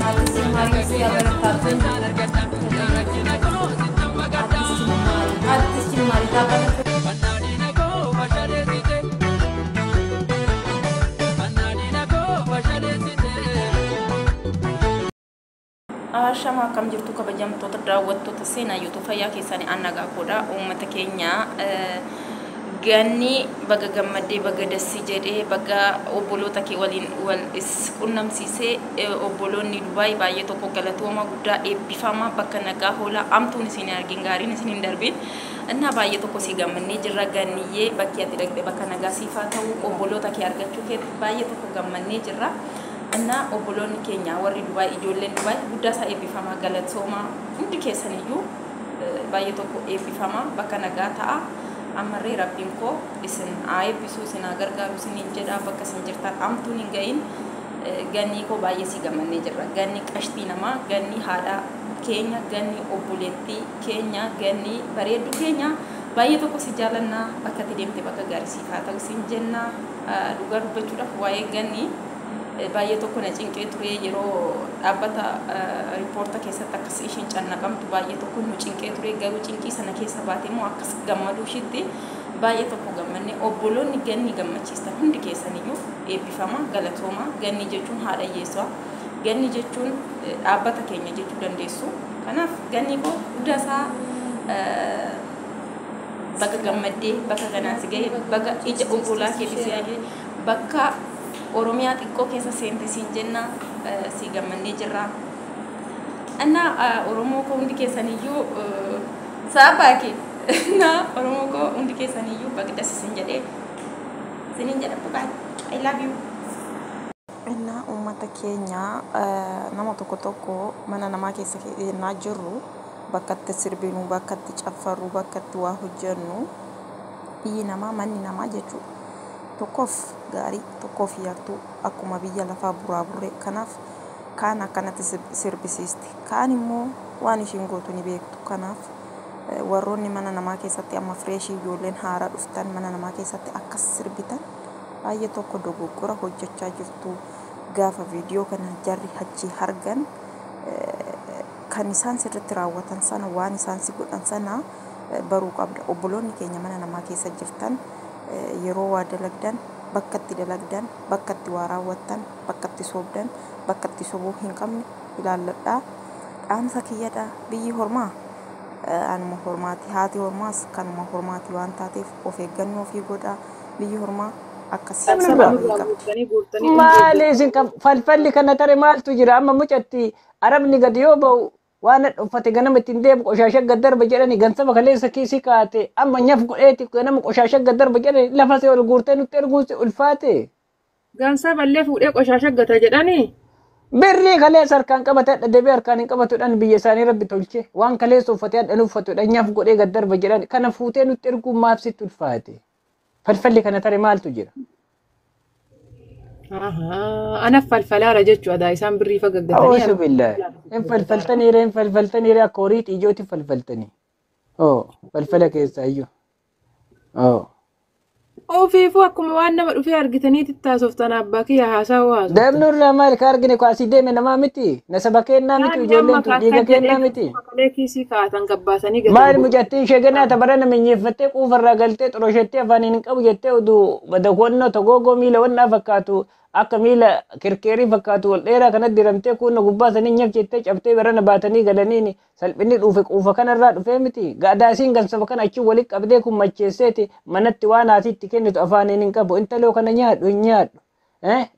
Artistii maaliif si agartaatu? Artistii maaliif agartaatu? Ashama, akkam jirtu kabajamtoota daawwattoota Seenaa YouTube? Fayyaa keessanii? An nagaa koodha. Uummata keenya, Ganni, baga gammaddee, baga dassi jedhee, baga obboloota kee waliin wal is qunnamsiisee. Obboloonni Dubaay baay'ee tokko galatooma guddaa, eebbifama, bakka nagaa hoolaa, amtuun isin hin argin, gaariin isin hin darbin. Innaa baay'ee tokko si gammannee jirra, Ganniyyee. Bakki ati dhaqxe bakka nagaa siifaa ta'u. Obboloota kee argachuu keetti baay'ee tokko gammannee jirra. Innaa obboloonni keenya warri Dubaay, ijoolleen Dubaay, guddaa isaa eebbifamaa, galatoomaa. Hundi keessaniyyuu baay'ee tokko eebbifamaa, bakka nagaa ta'a. Ammarree Rabbiin koo isin haa eebbisuu, isin haa gargaaru isiniin jedha. Bakka isin jirtan amtuun hin gahin. Gannii koo, baay'ee si gammannee jirra. Ganni qashtii namaa, Ganni haadha keenya, Ganni obboleettii keenya, Ganni bareedduu keenya, baay'ee tokko si jaalannaa. Bakka itti deemte bakka gaarii siif haa ta'u isin jenna. Dhugaa dubbachuudhaaf waa'ee Ganni baay'ee tokko na cinqee ture. Yeroo dhaabbata riippoorta keessatti akkas isheen cannaqamtu baay'ee tokko nu cinqee ture. Garuu cinqii sana keessa baate immoo akkas gammaduu ishiitti baay'ee tokko gammanne. Obboloonni Ganni gammachiistan hundi keessaniyyuu eebbifama, galatooma. Ganni jechuun haadha hiyyeessaa, Ganni jechuun dhaabbata keenya jechuu dandeessu. Kanaaf Ganni koo, guddaa isaa baga gammaddee, bakka kanaan si gahe, baga ija obbolaa keetii si gahe, bakka Oromiyaa xiqqoo keessa seente siin jenna. Si gammannee jirra. Innaa Oromoo koo hundi keessaniyyuu saabaake. Innaa Oromoo koo hundi keessaniyyuu bagdas isin jedhee isiniin jedha. Buqaa, I love you. Innaa uummata keenya, nama tokko tokko mana namaa keessa yennaa jirru bakka itti sirbinu, bakka itti caffarru, bakka itti waa hojjennu, biyyi namaa, manni namaa jechuudha. Tokkoof gaarii, tokkoof yartuu, akkuma biyya lafaa buraa burree. Kanaaf kaan akkanatti sirbisiisti, kaan immoo waan ishiin gootu ni beektu. Kanaaf warroonni mana namaa keessatti amma fresh ijoolleen haaraa dhuftan mana namaa keessatti akkas sirbitan baay'ee tokko dogoggora hojjechaa jirtu. Gaafa viidiyoo kana jarri achi argan kan isaan sirritti raawwatan sana, waan isaan si godhan sana baruu qabda. Obboloonni keenya mana namaa keessa jirtan, yeroo waa dalagdan, bakka itti dalagdan, bakka itti waa raawwattan, bakka itti sobdan, bakka itti sobuu hin qabne ilaalladhaa. Dhaamsa kiyyadha. Biyyi hormaa anuma hormaati, haati hormaas kanuma hormaati waan taateef of eeggannoo ofii godhaa. Biyyi hormaa akkasii qabdi. Maali isin falfalli kana tare maaltu jira? Amma mucatti arabni gadi yoo ba'u waan uffate ganama ittiin deemu qoshaasha gad darba jedhani. Gansaba kaleessa kiisii kaate amma nyaf godheeti ganama qoshaasha gad darba jedhani, lafa see ol guurtee nutti erguun si ulfaate. Gansaballee fuudhee qoshaasha gata jedhani. Birrii kaleessa harkaan qabate hadha deebi'ee harkaan hin qabatudhaan biyya isaanii Rabbi tolche. Waan kaleessa uffatee hadha uffatudhaan nyaaf godhee gad darba jedhan, kana fuutee nutti erguun maaf sitti ulfaate? Falfalli kana tare maaltu jira? Ana falfalaara jechuudha, isaan birrii fagaggatanii. Awwasu billaahi. Hin falfaltaniire, hin falfaltaniire, akka horii xiyyootti falfaltanii. Oo, falfala keessaa iyyuu. Oo. Ofiifuu akkuma waan nama dhufee argitaniitti taasoftan, abbaa kiyya haasaa haasoftan. Deemnu irraa maal ka argine ko asii deeme namaa miti. Nasaba kennaa miti, ijoolleen tun dhiiga kennaa miti. Makalee kiisii kaa'atan gabbaasanii. Maal mucattiin ishee ganaa tabarana minyeeffattee quufarraa galtee xoroshettee afaaniin hin qabu jettee oduu badakoonnoo togoogoo miila wannaa fakkaatu, akka miila kirkeerii fakkaatu wal dheeraa kanatti diramtee kunna gubbaa sanii nyaf jettee cabtee barana baatanii galaniin salphinni dhuufe quufa kanarraa dhufee miti. Gaadaasiin gansaba kana achi walitti qabdee kun macheesseeti manatti waan haati itti kennitu afaaniin hin qabu. Intaloo kana nyaadhu hin nyaadhu.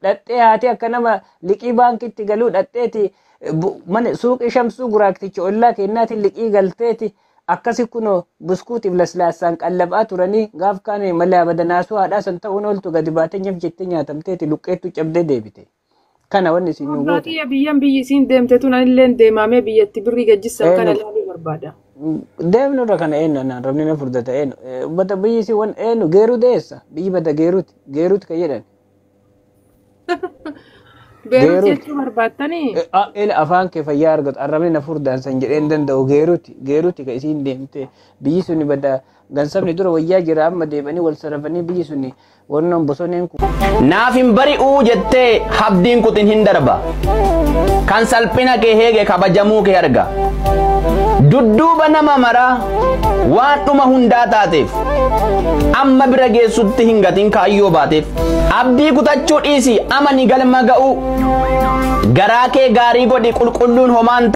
Dhattee haati akka nama liqii baankitti galuu dhatteeti mana suuqii Shamsuu guraakticha ollaa kennaatiin liqii galteeti. Akkasi kunoo buskuutiif laslaassaan qallabaa turanii gaaf kaan malaa badanaasuu haadhaa san ta'uun ooltu gadi baatee nyaf jettee nyaatamteeti luqqeettu cabdee deebite. Kana wanni isin nu goote. Kiyya biyyan biyyi isiin deemte tun anillee deemamee biyyatti birrii gajjissan kana ilaaluu barbaada. Deemnu irra kana eenyu anaan rabni na furdata eenyu bata biyyi isii wan eenyu geeruu deessa biyyi bata geeruuti geeruuti kan jedhan. Beerut jechuu barbaattanii? Ila afaan kee fayyaa argatu, arrabni na furdaan san jedhee hin danda'u. Geeruuti geeruuti ka isiin deemte biyyi suni bada Gansabni dura wayyaa jira amma deebanii wal sarafanii biyyi suni wannoon bosoneen kun. Naaf hin bari'uu jettee habdiin kutin hin darba. Kan salphina kee heege kabajamuu kee arga. Dudduuba nama maraa waan dhuma hundaa taateef amma bira geessutti hin gatin kaayyoo baateef abdii kutachuu dhiisi amani galma ga'uu garaa kee gaarii godhi qulqulluun homaan.